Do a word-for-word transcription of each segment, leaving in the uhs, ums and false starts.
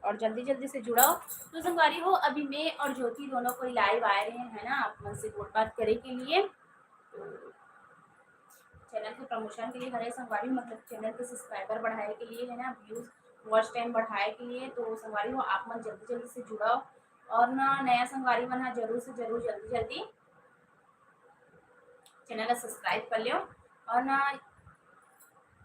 और जल्दी जल्दी से जुड़व। तो संगवारी हो, अभी मैं और ज्योति दोनों कोई live आए रहे हैं ना, आप मन से गोठ बात करे के लिए। तो channel के promotion के लिए हरे संगवारी, मतलब channel के subscriber बढ़ाए के लिए है ना, views, watch time बढ़ाए के लिए। तो संगवारी हो, आप मन जल्दी जल्दी से जुड़व और ना नया संगवारी मन हा जरूर से जरूर जल्दी जल्दी channel ला subscribe कर लेव और ना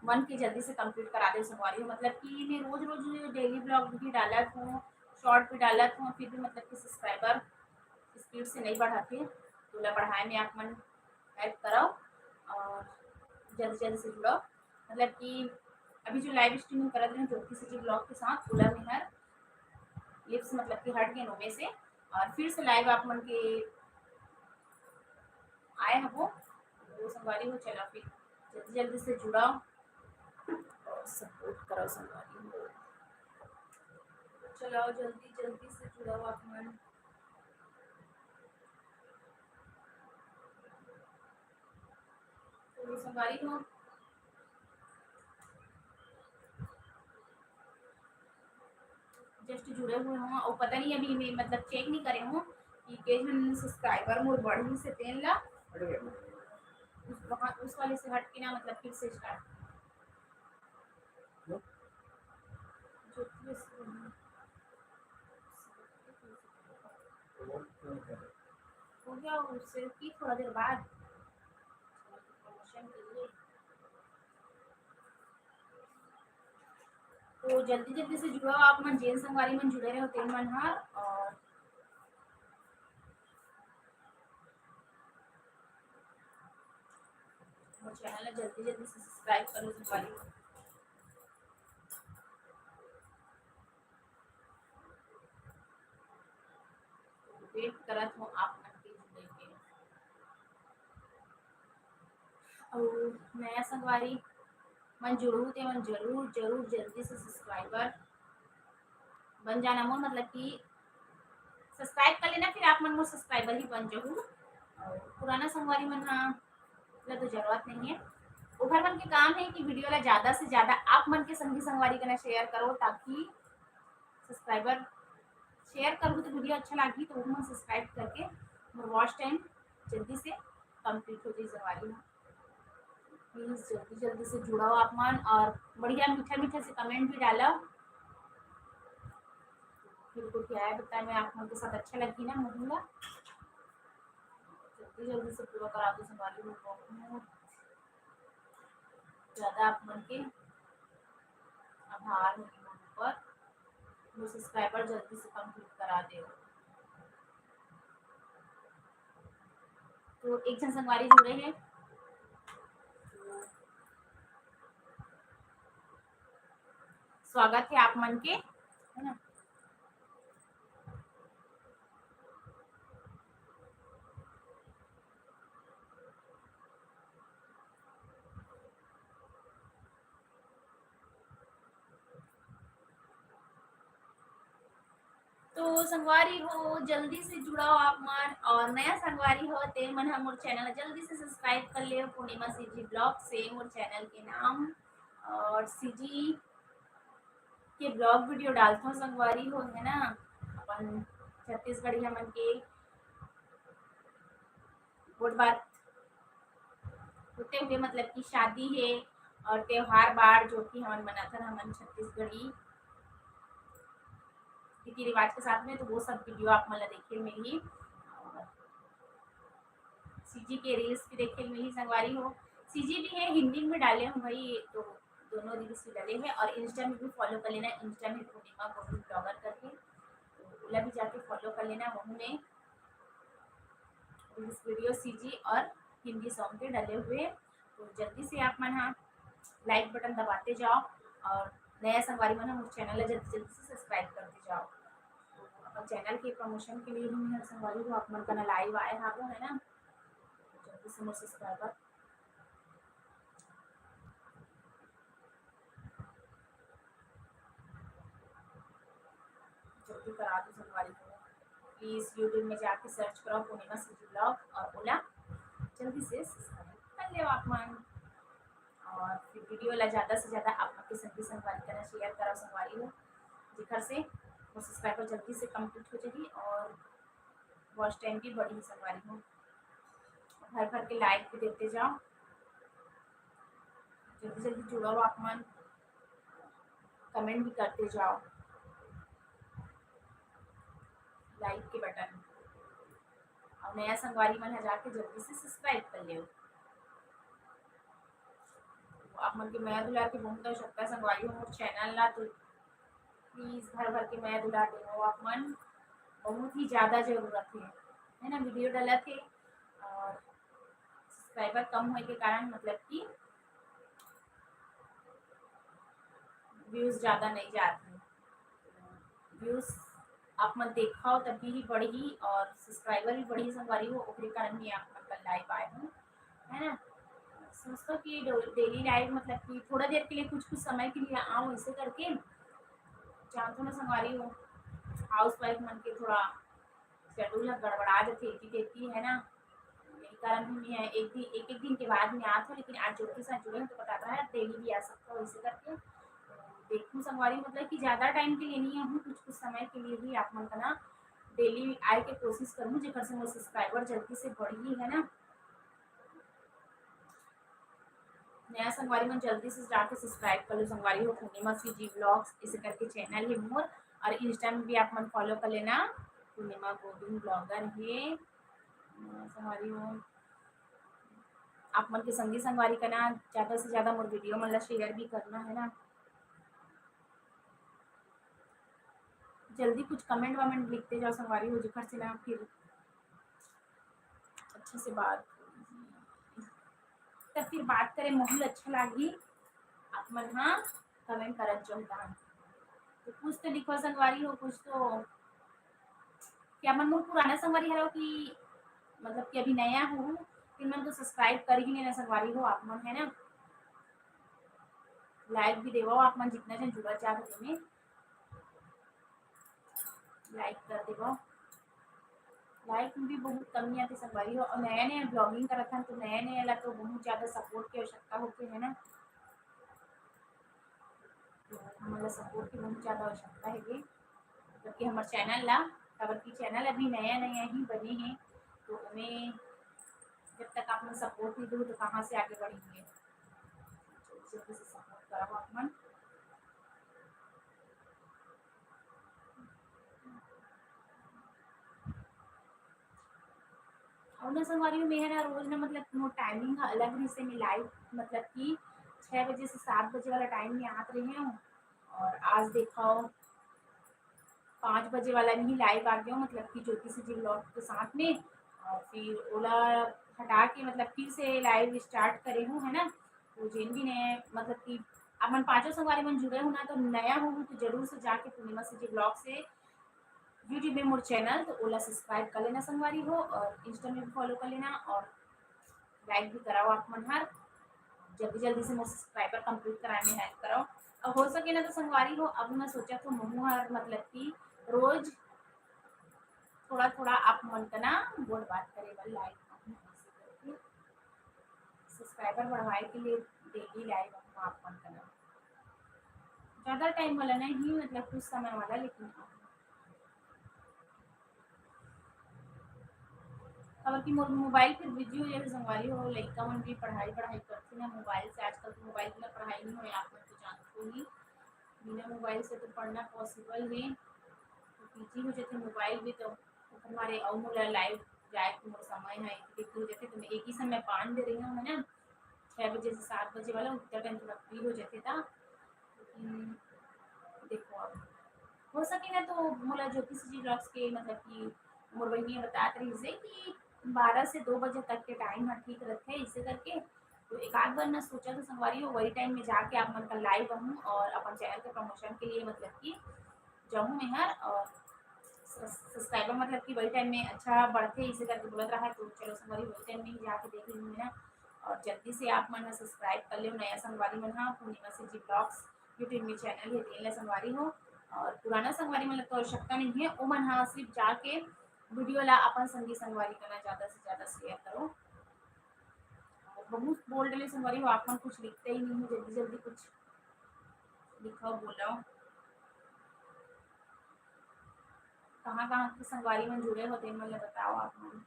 मन के जल्दी से complete करा देव संगवारी हो। मतलब कि मैं रोज रोज daily vlog भी डालत हूँ, short भी डालत हूँ, फिर भी मतलब कि subscriber speed से नहीं बढ़ाते, तो ओला बढ़ाए में आप मन help करव और जल्दी जल्दी से जुड़व। मतलब कि अभी जो live streaming करत रहे ज्योति CG vlog के साथ, ओला मैं हर live से मतलब कि हट गए ओमे से और फिर से live आप मन के आए हबो। तो संगवारी हो, चला फिर जल्दी जल्दी से जुड़व और support करव संगवारी हो। चला जल्दी जल्दी से जुड़व आप मन। तो संगवारी हो, just जुड़े हुए हो और पता नहीं अभी मैं मतलब check नहीं करे हूँ कि के झन subscriber मोर बढ़िस हे तेन ला। उस, वहाँ, उस वाले से हट के ना मतलब फिर से start। हो गया उससे कि थोड़ा देर बाद promotion के लिए। तो जल्दी जल्दी से जुड़व आप मन, जेन संगवारी मन जुड़े रहे हो तेन मन हर, और मोर channel ला जल्दी जल्दी से subscribe कर लो संगवारी। Wait करत हूँ आप मन के जुड़े के। अउ नया संगवारी मन जुड़हू ते मन जरूर जरूर जल्दी से subscriber बन जाना मोर, मतलब कि subscribe कर लेना, फिर आप मन मोर subscriber ही बन जहू। अउ पुराना संगवारी मन हा मतलब तो जरूरत नहीं है, ओकर मन के काम है कि video ला ज्यादा से ज्यादा आप मन के संगी संगवारी कना share करो, ताकि subscriber share करहू तो video अच्छा लागही, तो ओमन subscribe करके मोर watch time जल्दी से complete हो जाए संगवारी। Please जल्दी जल्दी से जुड़व आप मन और बढ़िया मीठा मीठा से comment भी डालव। फिर को क्या है बताए, मैं आप मन के साथ अच्छा लगही ना, मोहूंगा जल्दी जल्दी से पूरा करा दो संगवारी। बहुत ज्यादा आप मन के आभार होही मोर ऊपर, मोर subscriber जल्दी से complete करा देव। तो एक झन संगवारी जुड़े हे, स्वागत है आप मन के, है ना। तो संगवारी हो, जल्दी से जुड़व आप मन, और नया संगवारी हो ते मन ह मोर channel जल्दी से subscribe कर लेव। पूर्णिमा CG vlog से मोर channel के नाम, और CG के vlog video डालथव संगवारी हो, है ना, अपन छत्तीसगढ़िया मन के गोठ बात होते हुए, मतलब कि शादी है और त्योहार बार जो कि हमन मनाथन, हमन छत्तीसगढ़ी रीति रिवाज के साथ में, तो वो सब video आप मन ला देखे मिलही। और CG के reels भी देखे मिलही संगवारी हो। CG भी है, हिंदी में डाले हूँ भाई, तो दोनों reels भी डाले हैं। और Insta में भी follow कर लेना, Insta में पूर्णिमा गोविंद vlogger करके, तो ओला भी जाके follow कर लेना। वहू में reels video CG और हिंदी song के डले हुए। तो जल्दी से आप मन हा like button दबाते जाओ और नया संगवारी मन हा मोर channel ला जल्दी जल्दी से subscribe करते जाओ। तो अपन channel के promotion के लिए ही मैं संगवारी हो आप मन कना live आए हावो, है ना। तो जल्दी से मोर subscriber जल्दी करा दो संगवारी हो। Please YouTube में जाके search करो पूर्णिमा CG vlog और ओला जल्दी से subscribe कर लेव आप मन। और फिर video ला ज्यादा से ज्यादा आप मन के संगी संगवारी कना share करो संगवारी हो, जेकर से मोर subscriber जल्दी से complete हो जाही और watch time भी बढ़ही संगवारी हो। भर भर के like भी देते जाओ, जल्दी जल्दी जुड़ो आप मन, comment भी करते जाओ, like के button। और नया संगवारी मन ह जाके जल्दी से subscribe कर लेव। आप मन के मया दुलार के बहुत आवश्यकता हे संगवारी हो मोर channel ला, तो please भर भर के मया दुलार देवो आप मन, बहुत ही ज्यादा जरूरत हे, है ना। Video डलत हे और subscriber कम होए के कारण मतलब कि views ज्यादा नहीं जात हे। Views आप मन देखव तभी ही बढ़ही और subscriber भी बढ़ही संगवारी हो, ओकरे कारण ही आप मन ला live आए हूँ, है ना। सोचथव कि डो-, daily live मतलब कि थोड़ा देर के लिए, कुछ कुछ समय के लिए आऊँ, ऐसे करके जानथव ना संगवारी हो, housewife मन के थोड़ा schedule ह गड़बड़ा जथे, एती तेती, है ना। यही कारण भी मैं एक दिन, एक एक दिन के बाद में आत हूँ, लेकिन आज ज्योति साथ जुड़े हूँ तो पता है daily भी आ सकता हूँ, ऐसे करके देखूँ संगवारी, मतलब कि ज्यादा time के लिए नहीं आऊँ, कुछ कुछ समय के लिए ही आप मन का ना daily आए के कोशिश करूँ, जेकर से मोर subscriber जल्दी से बढ़ही, है ना। नया संगवारी मन जल्दी से जाके subscribe कर लो संगवारी हो, पूर्णिमा C G vlogs ऐसे करके channel है मोर, और Insta में भी आप मन follow कर लेना, पूर्णिमा गोविंद blogger है। अ, संगवारी हो, आप मन के संगी संगवारी का ना ज्यादा से ज्यादा मोर video मन ला share भी करना है ना। जल्दी कुछ comment वमेंट लिखते जाओ संगवारी हो, जेकर से ना फिर अच्छे से बात, तब फिर बात करे, माहौल अच्छा लागी। आप मन हा comment करत जाओ दान। तो कुछ तो लिखो संगवारी हो, कुछ तो क्या मन मोर पुराना संगवारी हरो कि मतलब कि अभी नया हो, फिर मन तो subscribe कर ही लेना संगवारी हो आप मन, है ना। Like भी देवो आप मन, जितना जन जुड़त जात हो तेमे like कर देवो। Like भी बहुत कमी आते संगवारी हो, और नया नया blogging करत हन तो नया नया ला तो बहुत ज्यादा support की आवश्यकता होती है ना। तो हमन ला support की बहुत ज्यादा आवश्यकता है ये, जबकि हमर channel ला, काबर कि channel अभी नया नया ही बने है, तो ओमे जब तक आप मन support नहीं दो तो कहाँ से आगे बढ़ेंगे। जल्दी से support कराओ आप मन। और ना संगवारी हो, मैं है ना रोज ना मतलब मोर timing ह अलग रहिसे, मैं live मतलब कि छह बजे से सात बजे वाला time में आत रहे हूँ, और आज देखो पाँच बजे वाला में ही live आ गया हूँ, मतलब कि ज्योति C G vlog के साथ में, और फिर ओला हटा के मतलब फिर से live start करे हूँ, है ना। तो जेन भी नए मतलब कि आप मन पांचों संगवारी मन जुड़े हो ना, तो नया हो तो जरूर से जाके पूर्णिमा C G vlog से YouTube में मोर channel तो ओला subscribe कर लेना संगवारी हो, और Insta में भी follow कर लेना, और like भी कराओ आप मन हर, जल्दी जल्दी से मोर subscriber complete कराए में help कराओ। और हो सके ना तो संगवारी हो, अब मैं सोचा तो महू हर मतलब कि रोज थोड़ा थोड़ा आप मन का ना गोठ बात करे बर live subscriber बढ़वाए के लिए daily live आप मन का ना ज्यादा time वाला नहीं, मतलब कुछ समय वाला, लेकिन काबर कि मोर mobile फिर busy हो जाथे संगवारी हो, लइका मन भी पढ़ाई पढ़ाई करथे ना mobile से। आजकल तो mobile बिना पढ़ाई नहीं होय, आप मन तो जानत होही, बिना mobile से तो पढ़ना possible है, तो busy हो जाथे mobile भी। तो ओकर मारे अउ मोला live जाए के मोर समय है, एक हो जाथे, तो मैं एक ही समय बांध दे रही हूँ, है ना, छह बजे से सात बजे वाला, उतना time थोड़ा free हो जाथे ता। लेकिन देखो, अब हो सके ना तो मोला ज्योति C G vlogs के मतलब कि मोर बहिनी बतात रहिस हे कि बारह से दो बजे तक के time ह ठीक रथे, इसे करके। तो एक आध बार मैं सोचा तो संगवारी हो, वही time में जाके आप मन का live आहूँ और अपन channel के promotion के लिए मतलब कि जाऊँ मैं हर, और subscriber मतलब कि वही time में अच्छा बढ़थे, इसे करके बोलत रहा है। तो चलो संगवारी, वही time में ही जाके देख लूँ मैं ना। और जल्दी से आप मन ह subscribe कर लो, नया संगवारी मन ह, पूर्णिमा C G vlogs YouTube में channel है, तेन ला संगवारी हो। और पुराना संगवारी मन ला तो आवश्यकता नहीं है, ओमन ह सिर्फ जाके video ला अपन संगी संगवारी कना ज्यादा से ज्यादा share करो। बहुत बोल रहे संगवारी हो, आप मन कुछ लिखते ही नहीं हो, जल्दी जल्दी कुछ लिखो, बोलो। कहाँ-कहाँ के संगवारी मन जुड़े हो, तेन मन ल बताओ आप मन।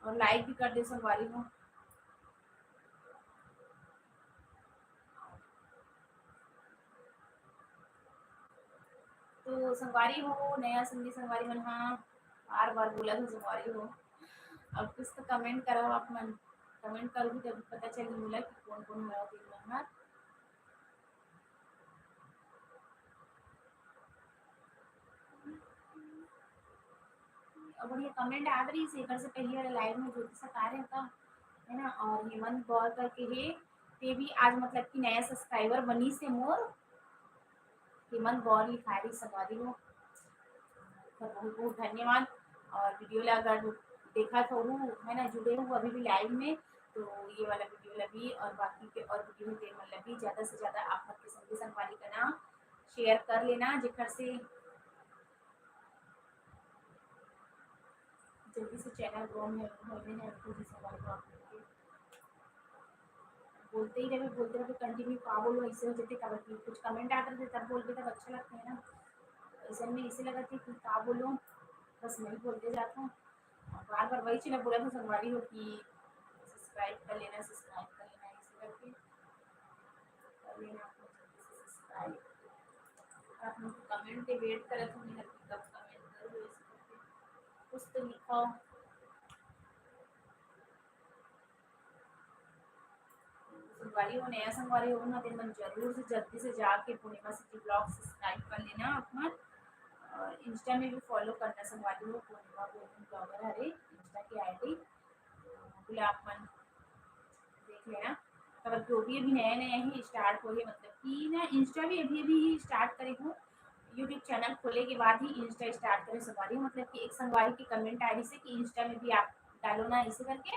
और like भी कर दे संगवारी हो। तो संगवारी हो, नया संगी संगवारी मन, हाँ, बार-बार बोलत हो संगवारी हो। अब कुछ तो comment करव आप मन, comment करहू तभी पता चलही मोला कि कोन-कोन हरव तेन मन ह। अब बढ़िया comment आत रहिस, एकर से पहले वाला live में ज्योति सर आ रहे था, है ना, और हेमंत गौर करके हे, ते भी आज मतलब कि नया subscriber बनिस हे मोर, हेमंत गौर लिखाए रहिस संगवारी हो। बहुत बहुत धन्यवाद। और video ला अगर देखत हो, है ना, जुड़े हो अभी भी live में, तो ये वाला video ला भी और बाकी के और video तेन मन ला भी ज्यादा से ज्यादा आप मन के संगी संगवारी करा share कर लेना, जेकर से जल्दी से channel grow में होने हैं। पूरी संगवारी हो आप लोग के बोलते ही रहे, बोलते रहे, continue का बोलो, ऐसे हो जाते, काबर कि कुछ comment आते रहते तब बोलते, तब अच्छा लगता है ना। ऐसे में ऐसे लगा था कि का बोलो, बस नहीं बोलते जाता हूँ। बार बार वही चीज बोला था संगवारी हो कि subscribe कर लेना, subscribe कर लेना, ऐसे करके कर लेना आप लोग जल्दी से subscribe। आप लोग comment के wait करत हूँ, मैं कब comment करूँ, ऐसे करके कुछ तो लिखाओ। संगवारी हो, नया संगवारी हो ना, तेन मन जरूर से जल्दी से जाके पूर्णिमा सिटी vlog subscribe कर लेना आप मन। और Insta में भी follow करना संगवारी हो, पूर्णिमा गोविंद blogger हरे Insta की ID, तो आप मन देख लेना। काबर कि वो भी अभी नया नया ही start हो रही है, मतलब कि ना Insta भी अभी अभी ही start करे हूँ, YouTube channel खोले के बाद ही Insta start करे संगवारी हो। मतलब कि एक संगवारी की comment आ रही से कि Insta में भी आप डालो ना, ऐसे करके।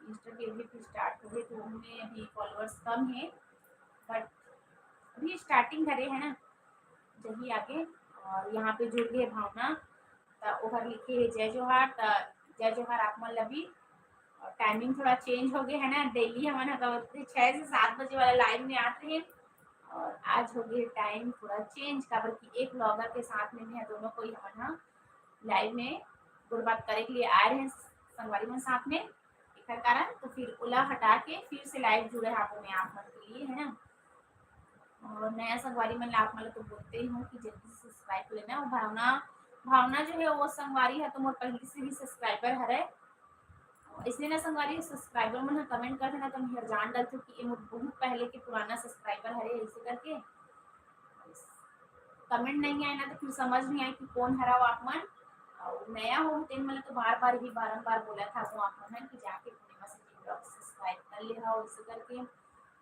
Insta के अभी start हो गए तो उनमें अभी followers कम है, but अभी starting करे है ना, जही आगे। और यहाँ पे जुड़ गए भावना, त ओहर लिखे है जय जोहार, त जय जोहार आप मन ला भी। और timing थोड़ा change हो गया है ना, daily हमन ह तो छह से सात बजे वाला live में आते हैं और आज हो गया time थोड़ा change, काबर कि एक vlogger के साथ में भी दोनों कोई हमन ह live में गुड़ बात करे के लिए आए रहे संगवारी मन साथ में, एकर कारण तो फिर ओला हटा के फिर से live जुड़े हाबो मैं आप मन के लिए, है ना। और नया संगवारी मन ला आप मन ला तो बोलते ही हूँ कि जल्दी से subscribe कर लेना। और भावना, भावना जो है वो संगवारी है तो मोर पहले से ही subscriber हरे, इसलिए ना संगवारी subscriber मन ह comment करथे ना तो मैं जान डालथूँ कि ये मोर बहुत पहले के पुराना subscriber हरे, ऐसे करके। Comment नहीं आए ना तो फिर समझ नहीं आए कि कौन हराओ आप मन। और नया हो तेन मन तो बार बार ही बारंबार बोला था वो आप मन कि जाके पूर्णिमा सिटी vlog subscribe कर ले हो, ऐसे करके।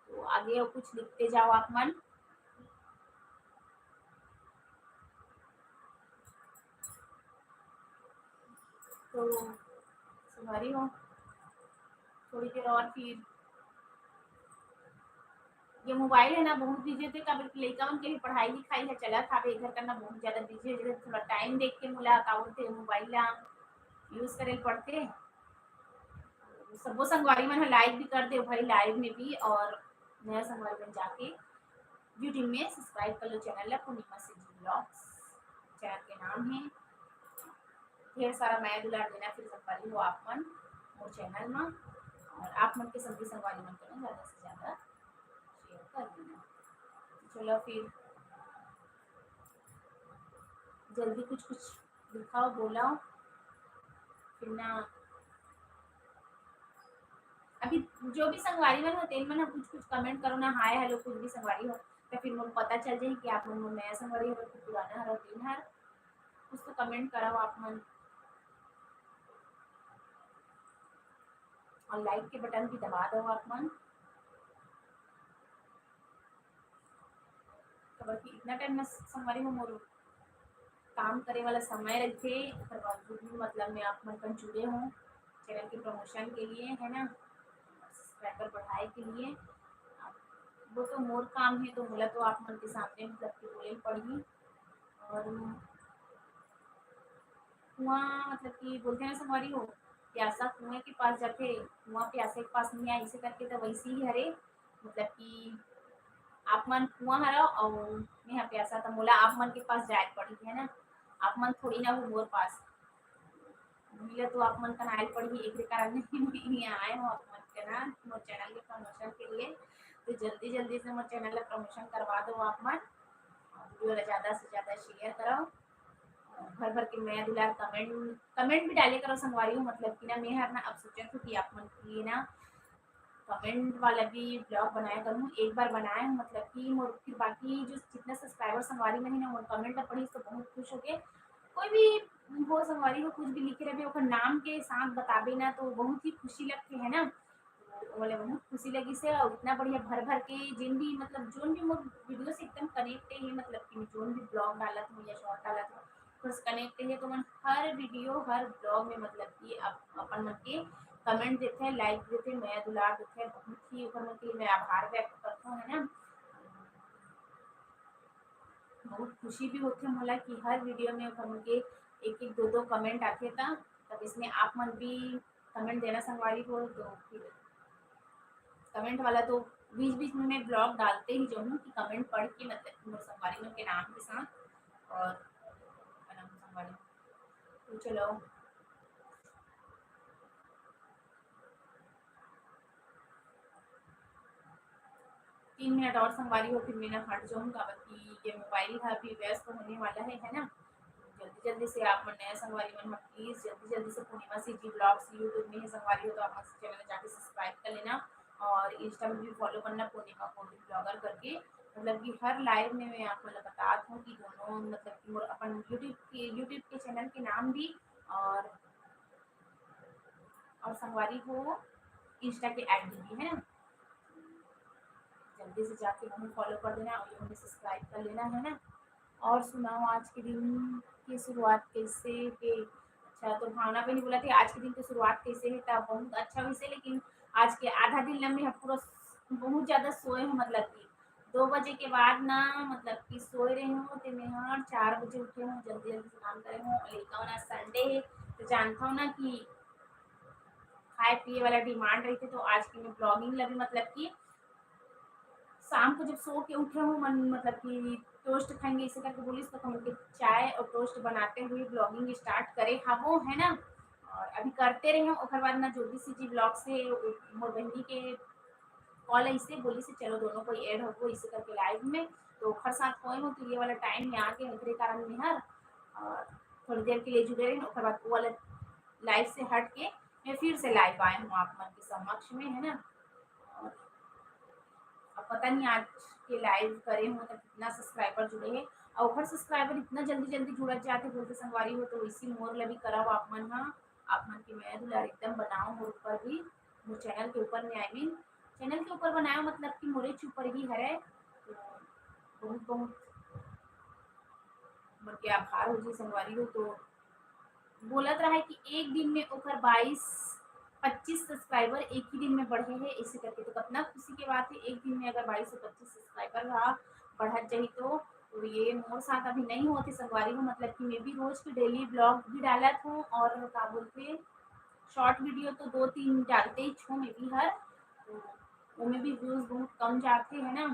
तो आगे और कुछ लिखते जाओ आप मन। तो संगवारी हो, थोड़ी देर और फिर ये mobile है ना बहुत busy थे, काबर कि लइका मन के भी पढ़ाई लिखाई है चलत हावे, इधर करना बहुत ज्यादा busy है, जैसे थोड़ा time देख के मोला का बोलते mobile ला use करे पड़ते। सबो संगवारी मन ह like भी कर दे भाई live में भी, और नया संगवारी मन जाके YouTube में subscribe कर लो channel ला पूर्णिमा सिटी vlogs channel के नाम है। ढेर सारा मया दुलार देना फिर संगवारी हो आप मन मोर channel में, और आप मन के संगी संगवारी मन के ज्यादा से ज्यादा share कर देना। चलो फिर जल्दी कुछ कुछ दिखाओ, बोलाओ फिर ना। अभी जो भी संगवारी मन हो तेन मन कुछ कुछ comment करो ना, hi hello कुछ भी संगवारी हो, तो फिर मोर पता चल जाए कि आप मन नया संगवारी हो कि पुराना हरो, तीन हर कुछ तो comment कराओ आप मन। और like के button भी दबा दो आप मन। तो बस इतना time में संगवारी हो मोर काम करे वाला समय रहिथे, ओकर बावजूद भी मतलब मैं आप मन कन जुड़े हों channel के promotion के लिए, है ना, subscriber बढ़ाए के लिए। अब वो तो मोर काम है, तो मोला तो आप मन के सामने मतलब कि बोले पड़ही। और कुआं मतलब कि बोलते ना संगवारी हो, प्यासा कुएं के पास जाते, कुआं प्यासे के पास नहीं आए, इसे करके तो वैसे ही हरे, मतलब कि आप मन कुआं हरव अउ मैं ह प्यासा, त मोला आप मन के पास जाए पड़ही, है ना? आप मन थोड़ी ना हो मोर पास। मिले तो आप मन कन आए पड़ही, एकरे कारण मैं आए हूँ आप मन के ना, मोर चैनल के प्रमोशन के लिए। तो जल्दी जल्दी से मोर चैनल ला प्रमोशन करवा दो आप मन, वीडियो ला ज्यादा से ज्यादा शेयर करो। भर भर के मया दुलार, कमेंट कमेंट भी डाले करो संगवारी हो। मतलब कि ना मैं हर ना अब सोचत हूँ कि आप मन के लिए ना कमेंट वाला भी ब्लॉग बनाया करूँ। एक बार बनाया हूँ, मतलब कि मोर फिर बाकी जो जितना सब्सक्राइबर संगवारी मन है ना, मोर कमेंट ला पढ़ी तो बहुत खुश हो गए। कोई भी हो संगवारी हो, कुछ भी लिखे रहे, ओकर नाम के साथ बताबे ना तो बहुत ही खुशी लगती है ना। तो मोला बहुत खुशी लगी से, और इतना बढ़िया भर भर के जिन भी, मतलब जोन भी मोर वीडियो से एकदम कनेक्ट है, मतलब कि जोन भी ब्लॉग डालत हूँ या शॉर्ट डालत हूँ, ओकर से कनेक्ट है, तो मन हर वीडियो, हर ब्लॉग में मतलब कि अप-, अपन मन के कमेंट देथे, लाइक देथे, मया दुलार देथे, बहुत ही ओकर मन के लिए मैं आभार व्यक्त करता हूँ, है ना। बहुत खुशी भी होथे मोला कि हर वीडियो में ओकर मन के एक एक दो दो कमेंट आथे, त तब इसमें आप मन भी कमेंट देना संगवारी हो, तो फिर कमेंट वाला तो बीच बीच में मैं ब्लॉग डालते ही जाऊँ कि कमेंट पढ़ के, मतलब मोर संगवारी मन के नाम के साथ और संगवारी। तो चलो, तीन मिनट और संगवारी हो, फिर मैं ना हट जाऊँ, काबर कि ये मोबाइल ह अभी व्यस्त होने वाला है, है ना। जल्दी जल्दी से आप मन नया संगवारी मन ह, प्लीज जल्दी जल्दी से पूर्णिमा सीजी ब्लॉग्स YouTube में है संगवारी हो, तो आप मन चैनल जाके सब्सक्राइब कर लेना और इंस्टा में भी फॉलो करना पूर्णिमा कोविल ब्लॉगर करके। मतलब कि हर लाइव में मैं आप मन ला बतात हूँ कि दोनों, मतलब कि मोर अपन यूट्यूब के, यूट्यूब के चैनल के नाम भी और और संगवारी हो इंस्टा के आईडी भी है ना, जल्दी से जाके वहीं फॉलो कर देना और ये सब्सक्राइब कर लेना है ना। और सुनाओ आज के दिन की शुरुआत कैसे के? अच्छा, तो भावना बहनी बोलत हे आज के दिन की शुरुआत कैसे है? तब बहुत अच्छा वैसे, लेकिन आज के आधा दिन ला मैं पूरा बहुत ज्यादा सोए हूँ, मतलब कि दो बजे के बाद ना, मतलब कि सोए रहे हूँ, तो मैं हाँ चार बजे उठे हूँ, जल्दी जल्दी से काम करे हूँ। और लइका मन आज संडे है, तो जानता हूँ ना कि खाए पिए वाला डिमांड रहिथे, तो आज के मैं ब्लॉगिंग ला भी, मतलब कि शाम को जब सो के उठे हूँ, मन, मतलब कि टोस्ट खाएंगे, इसे करके बोलिस, तो हमन के चाय और टोस्ट बनाते हुए ब्लॉगिंग स्टार्ट करे हवो, है ना। और अभी करते रहे हूँ, ओकर बाद ना जो भी सीजी ब्लॉग से मोर बहनी के कॉल ऐसे बोलिस, चलो दोनों कोई ऐड होबो इसे करके लाइव में, तो ओकर साथ होए हूँ, तो ये वाला टाइम में आके एकरे कारण में हर और थोड़ी देर के लिए जुड़े रहे, ओकर बाद वो वाला लाइव से हट के मैं फिर से लाइव आए हूँ आप मन के समक्ष में, है ना। और अब पता नहीं आज के लाइव करे हूँ तो कितना सब्सक्राइबर जुड़े हैं, और ओकर सब्सक्राइबर इतना जल्दी जल्दी जुड़त जाते बोलते संगवारी हो, तो इसी मोर ला भी कराओ आप मन, हाँ, आप मन के मया दुलार एकदम बनाओ मोर ऊपर भी, मोर चैनल के ऊपर में, आई मीन चैनल के ऊपर बनाओ, मतलब कि मोरेच ऊपर ही हरे। तो बहुत बहुत मोर के आभार हो जी संगवारी हो। तो बोलत रहा है कि एक दिन में ओकर बाईस पच्चीस सब्सक्राइबर एक ही दिन में बढ़े है, इसी करके तो कितना खुशी के बात है। एक दिन में अगर बाईस से पच्चीस सब्सक्राइबर रहा बढ़त जाही तो, तो ये मोर साथ अभी नहीं होत हे संगवारी हो, मतलब कि मैं भी रोज के डेली ब्लॉग भी डालत हूँ और का बोलते शॉर्ट वीडियो तो दो तीन डालते ही छो मैं भी हर, तो ओमे भी व्यूज बहुत कम जाते है ना,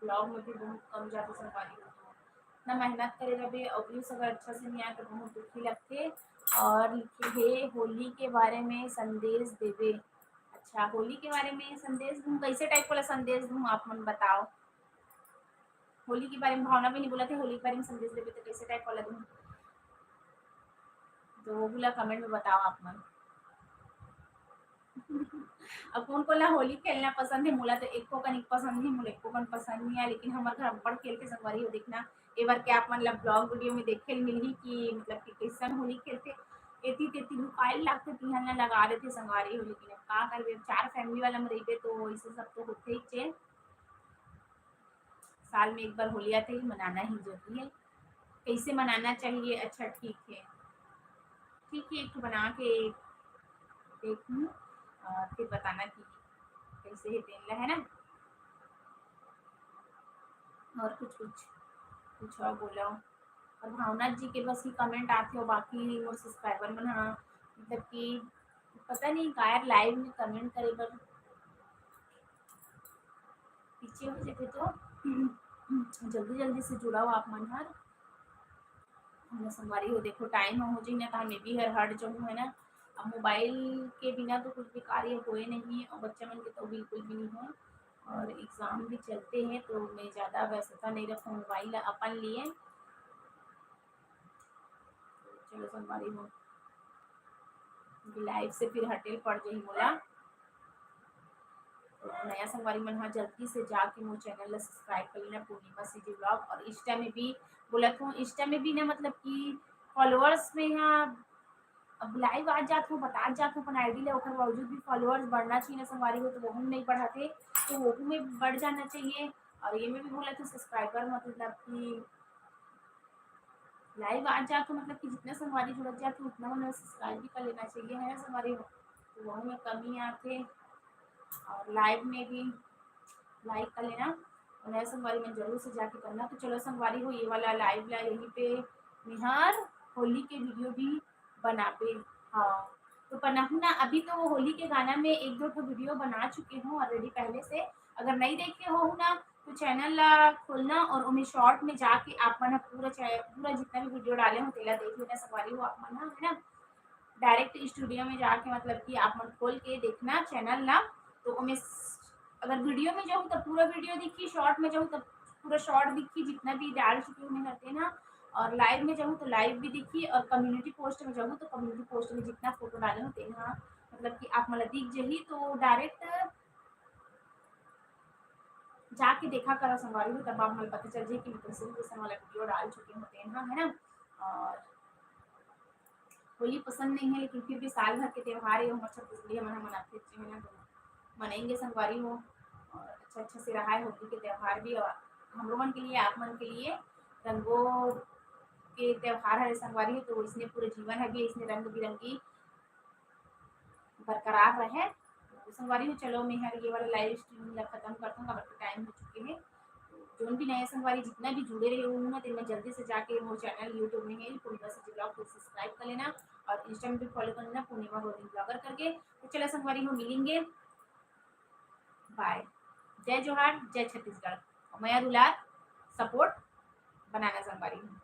ब्लॉग में भी बहुत कम जाते संगवारी हो। तो इतना मेहनत करे रहे और व्यूज अगर अच्छा से नहीं आए तो बहुत दुखी लगते। और लिखे हे होली के बारे में संदेश देवे। अच्छा, होली के बारे में संदेश दूँ, कैसे टाइप वाला संदेश दूँ आप मन बताओ। होली के बारे में भावना भी नहीं बोला थे, होली के बारे में संदेश देवे तो कैसे टाइप वाला दूँ, तो वो बोला कमेंट में बताओ आप मन। अब कोन कोन ला होली खेलना पसंद है, मोला तो एको कनिक पसंद नहीं, मोला एको कन पसंद नहीं है, लेकिन हमर घर अब्बड़ खेलते संगवारी हो। देखना ए बार के आप मन ला ब्लॉग वीडियो में देखे ल मिलही कि मतलब कि कैसन होली खेलते। एती तेती लुकाइल लागते, तिहन ला लगा देते संगवारी हो, लेकिन अब का करबे, अब चार फैमिली वाला में रहिबे तो इसे सब तो होते ही छे। साल में एक बार होली आते ही मनाना ही जरूरी है। कैसे मनाना चाहिए? अच्छा ठीक है, ठीक है, एक ठो बना के देखूँ और फिर बताना कि कैसे है तेन ला, है ना। और कुछ कुछ कुछ और बोलो। और भावना जी के बस ही कमेंट आते हो, बाकी मोर सब्सक्राइबर मन हाँ मतलब कि पता नहीं कायर लाइव में कमेंट करे बर बच्चे हो जाते तो जल्दी जल्दी से जुड़ाओ आप मन हर। हमला संगवारी हो, देखो, टाइम हो जाही ना, तो मैं भी हर हट जाऊँ, है ना। अब मोबाइल के बिना तो कुछ भी कार्य होए नहीं, और बच्चा मन के तो बिल्कुल भी नहीं हो, और एग्जाम भी चलते हैं, तो मैं ज़्यादा व्यस्तता नहीं रखूँ मोबाइल अपन लिए। चलो संगवारी हो, लाइव से फिर हटेल पड़ जाही मोला। तो नया संगवारी मन हा जल्दी से जाके मोर चैनल ला सब्सक्राइब कर लेना, पूर्णिमा सीजी व्लॉग। और इंस्टा में भी बोलत हूँ, इंस्टा में भी ना, मतलब कि फॉलोअर्स में यहाँ अब लाइव आ जात हूँ, बता जात हूँ अपन आईडी ले, ओकर बावजूद भी फॉलोअर्स बढ़ना चाहिए ना संगवारी हो, तो वहू नहीं बढ़ाते, तो वहू में बढ़ जाना चाहिए। और ये में भी बोलत हूँ सब्सक्राइबर, मतलब कि लाइव आ जात हो, मतलब कि जितना संगवारी जुड़त जात हो, उतना मन सब्सक्राइब भी कर लेना चाहिए, है ना संगवारी हो। तो वहू में कमी आथे। और लाइव में भी लाइक कर लेना, और नया संगवारी मन जरूर से जाके करना। तो चलो संगवारी हो, ये वाला लाइव ला यहीं पे निहार होली के वीडियो भी बनाबे। हाँ, तो बनाहू ना, अभी तो वो होली के गाना में एक दो ठो वीडियो बना चुके हूँ ऑलरेडी पहले से। अगर नहीं देखे हो ना, तो चैनल ला खोलना और ओमे शॉर्ट में जाके आप मन ह पूरा चै-, पूरा जितना भी वीडियो डाले हो, तेला देख लेना संगवारी हो आप मन ह, है ना। डायरेक्ट स्टूडियो में जाके, मतलब कि आप मन खोल के देखना चैनल ला, तो ओमे स-, अगर वीडियो में जाहू तो पूरा वीडियो दिखी, शॉर्ट में जाहू तो पूरा शॉर्ट दिखी, जितना भी डाल चुके हूँ मैं हर तेन ह। और लाइव में जाहू तो लाइव भी दिखी, और कम्युनिटी पोस्ट में जाहू तो कम्युनिटी पोस्ट में जितना फोटो डाले हो तेन ह, मतलब कि आप मन ला दिख जाही। तो डायरेक्ट जाके देखा करो संगवारी हो, तब आप मन ला पता चल जाही कि मैं कैसन कैसन वाला वीडियो डाल चुके हूँ तेन ह, है ना। और होली पसंद नहीं है, लेकिन फिर भी साल भर के त्योहार है, हमर छत्तीसगढ़ी हमन ह मनाथे, है ना, तो मनाएंगे संगवारी हो। और अच्छा अच्छा से रहा है होली के त्योहार भी, और हमरो मन के लिए, आप मन के लिए रंगों के त्योहार हरे संगवारी हो, तो इसने पूरे जीवन है भी इसने रंग बिरंगी बरकरार रहे। तो संगवारी हो, चलो मैं हर ये वाला लाइव स्ट्रीमिंग ला खत्म करता हूँ, काबर के टाइम हो चुके हैं। जोन भी नया संगवारी जितना भी जुड़े रहे हो ना, तेन मन जल्दी से जाके मोर चैनल YouTube में है पूर्णिमा सीजी व्लॉग को सब्सक्राइब कर लेना, और इंस्टा में भी फॉलो कर लेना पूर्णिमा गोविंद ब्लॉगर करके। तो चलो संगवारी हो, मिलेंगे, बाय, जय जोहार, जय छत्तीसगढ़, मया दुलार, सपोर्ट बनाना संगवारी हो।